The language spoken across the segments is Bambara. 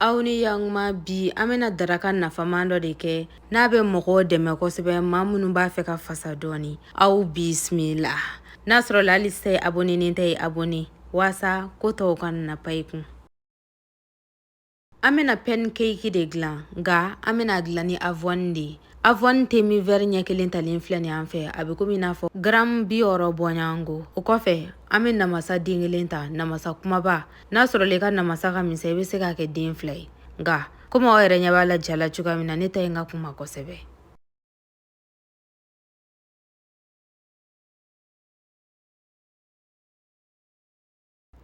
Aw ni yakuma bi an bɛna daraka nafaman dɔ de kɛ n'a bɛ mɔgɔw dɛmɛ kosɛbɛ, maa minnu b'a fɛ ka fasa dɔɔni. Aw bisimila. N'a sɔrɔla hali sisan abonné tɛ, ye abonné waasa ko tɔw kana na pan i kun. An bɛna pancake de dilan, nka an bɛna dilan ni avoine de ye. Avoine te min verre ɲɛ kelen talen filɛ nin an fɛ, a bɛ komi i n'a fɔ garamu 60 bɔɲɔgɔnko. O kɔfɛ, an bɛ namasa den kelen ta, namasa kumaba. N'a sɔrɔla i ka namasa ka misɛn, i bɛ se k'a kɛ den fila ye, nka komi aw yɛrɛ ɲɛ b'a la ja la cogoya min na, ne ta in ka kunba kosɛbɛ.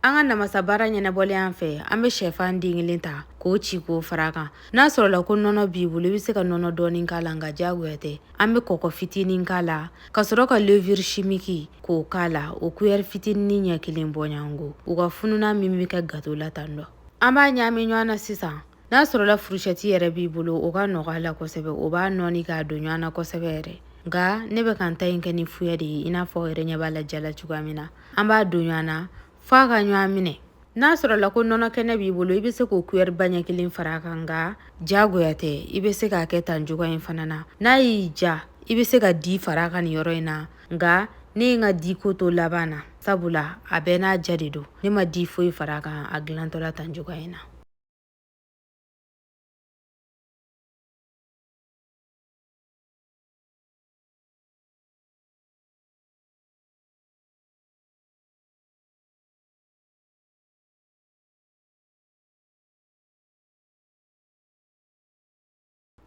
An ka namasa baara ɲɛnabɔlen an fɛ, an bɛ shɛfan den kelen ta k'o ci k'o fara a kan. N'a sɔrɔla ko nɔnɔ b'i bolo, i bɛ se ka nɔnɔ dɔɔni k'a la, nka diyagoya tɛ. An bɛ kɔkɔ fitinin k'a la ka sɔrɔ ka levure chimique k'o k'a la, o kuyɛri fitinin ɲɛ kelen bɔɲɔgɔnko, u ka fununan min bɛ kɛ gato la tan dɔ. An b'a ɲaami ɲɔgɔn na sisan. N'a sɔrɔla furushɛti yɛrɛ b'i bolo, o ka nɔgɔ a la kosɛbɛ, o b'a nɔɔni k'a don ɲɔgɔn na kosɛbɛ yɛrɛ. Nka ne bɛ ka n ta in kɛ ni fouet de ye, i n'a fɔ aw yɛrɛ ɲɛ b'a la ja la cogoya min na. An b'a don ɲɔgɔn na f'a ka ɲɔgɔn minɛ. N'a sɔrɔla ko nɔnɔ kɛnɛ b'i bolo, i bɛ se k'o kuyɛri ba ɲɛ kelen fara a kan, nka diyagoya tɛ. I bɛ se k'a kɛ tan cogoya in fana na. N'a y'i ja, i bɛ se ka di fara a kan nin yɔrɔ in na, nka ne ye n ka di ko to laban na, sabula a bɛɛ n'a ja de don. Ne ma di foyi fara a kan a dilantɔla tan cogoya in na.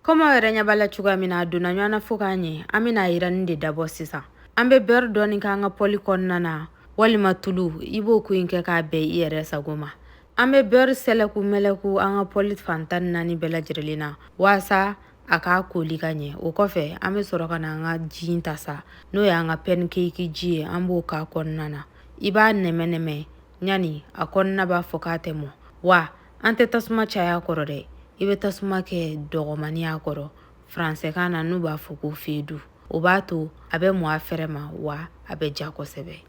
Komi aw yɛrɛ ɲɛ b'a la cogoya min na, a donna ɲɔgɔn na fo k'a ɲɛ. An bɛna a yiranni de dabɔ sisan. An bɛ beurre dɔɔni k'an ka poêle kɔnɔna na, walima tulu, i b'o ko in kɛ k'a bɛn i yɛrɛ sago ma. An bɛ beurre sɛlɛku mɛlɛku an ka poêle fan 14 bɛɛ lajɛlen na waasa a k'a koli ka ɲɛ. O kɔfɛ, an bɛ sɔrɔ ka na an ka ji in ta sa, n'o y'an ka pancake ji ye, an b'o k'a kɔnɔna na. I b'a nɛmɛ nɛmɛ ɲani a kɔnɔna b'a fɔ k'a tɛ mɔ wa. An tɛ tasuma caya a kɔrɔ dɛ, i bɛ tasuma kɛ dɔgɔmani a kɔrɔ, faransɛkan na n'u b'a fɔ ko feu doux. O b'a to a bɛ mɔ a fɛrɛ ma, wa a bɛ ja kosɛbɛ.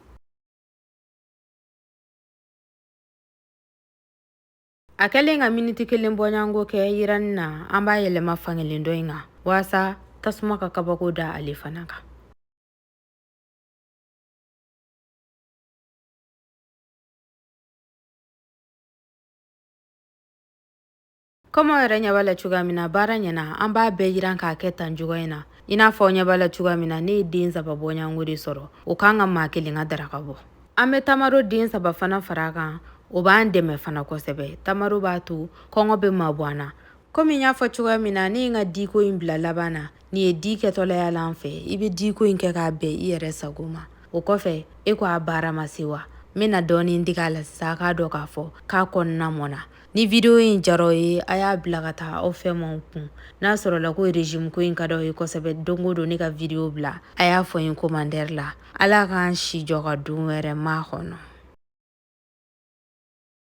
A kɛlen ka miniti kelen bɔɲɔgɔnko kɛ yiranni na, an b'a yɛlɛma fankelen dɔ in kan waasa tasuma ka kabako da ale fana kan. Komi aw yɛrɛ ɲɛ b'a la cogoya min na, baara ɲɛna. An b'a bɛɛ yiran k'a kɛ tan cogoya in na. I n'a fɔ aw ɲɛ b'a la cogoya min na, ne ye den saba bɔɲɔgɔnko de sɔrɔ, o kan ka maa kelen ka daraka bɔ. An bɛ tamaro den saba fana fara a kan, o b'an dɛmɛ fana kosɛbɛ. Tamaro b'a to kɔngɔ bɛ mabɔ an na. Komi n y'a fɔ cogoya min na, ne ye n ka diko in bila laban na. Nin ye di kɛtɔla ya la an fɛ. I bɛ diko in kɛ k'a bɛn i yɛrɛ sago ma. O kɔfɛ, e ko a baara ma se wa? N bɛna dɔɔnin digi a la sisan, a k'a dɔn k'a fɔ k'a kɔnɔna mɔnna. Ni video in diyara aw ye, a y'a bila ka taa aw fɛn maaw kun. N'a sɔrɔla ko régime ko in ka d'aw ye kosɛbɛ, don o don ne ka video bila, a y'a fɔ n ye commentaire la. Ala k'an si jɔ ka don wɛrɛ ma kɔnɔ.